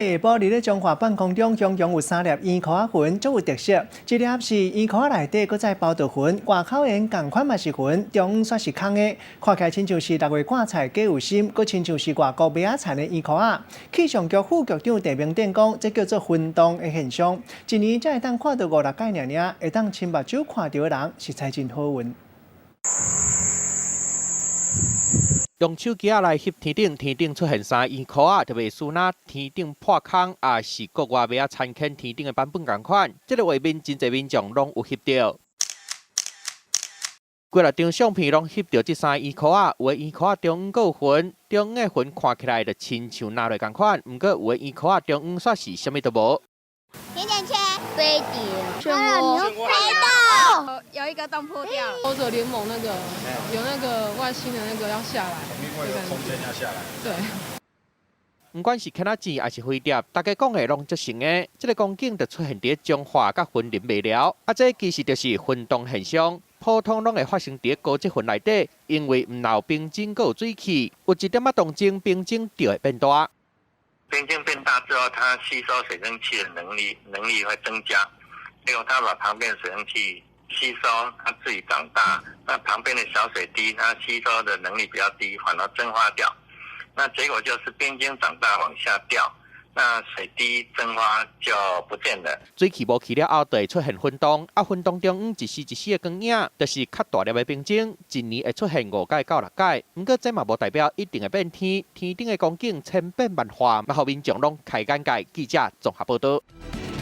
下晡佇咧彰化半空中，雄雄有三粒圓箍仔雲，足有特色。一粒是圓箍仔內底閣再包著雲，外口緣仝款嘛是雲，中央煞是空的，看起來親像是六月掛菜雞有心，閣親像是外國麥仔田的圓箍仔。氣象局副局長鄭明典講，這叫做雲凍的現象，一年才會當看著五六擺爾爾，會當親目睭看著的人，實在真好運。用手機仔來翕天頂，天頂出現三圓箍仔，特別輸若天頂破空，抑是國外麥仔田牽天頂的版本仝款。這个畫面真濟民眾攏有翕著。幾若張相片攏翕著這三圓箍仔，有的圓箍仔中央閣有雲，中央的雲看起來就親像藍螺仝款，毋過有的圓箍仔中央煞是啥物都無。甜甜圈、飛碟、漩渦、飛豆，有一個洞破掉了。復仇者聯盟那個有那個外星的那個要下來，空間要下來。對。毋管是牽仔錢抑是飛碟，大家講的攏足像的。這个光景就出現佇彰化佮雲林麥寮，啊，這其實就是雲凍現象，普通攏會發生佇高積雲內底，因為毋但有冰晶閣有水汽，有一點仔凍晶，冰晶就會變大。冰晶變大之後，它吸收水蒸氣的能力會增加，結果它把旁邊水蒸氣吸收，它自己長大。那旁邊的小水滴，它吸收的能力比較低，反而蒸發掉。那結果就是冰晶長大往下掉，那水滴蒸發就不見了。水汽無去了後，就會出現雲凍。啊，雲凍中央一絲一絲的光影，就是較大粒的冰晶，一年會出現五擺到六擺。毋過這嘛無代表一定會變天，天頂的光景千變萬化，嘛予民眾攏開眼界。記者綜合報導。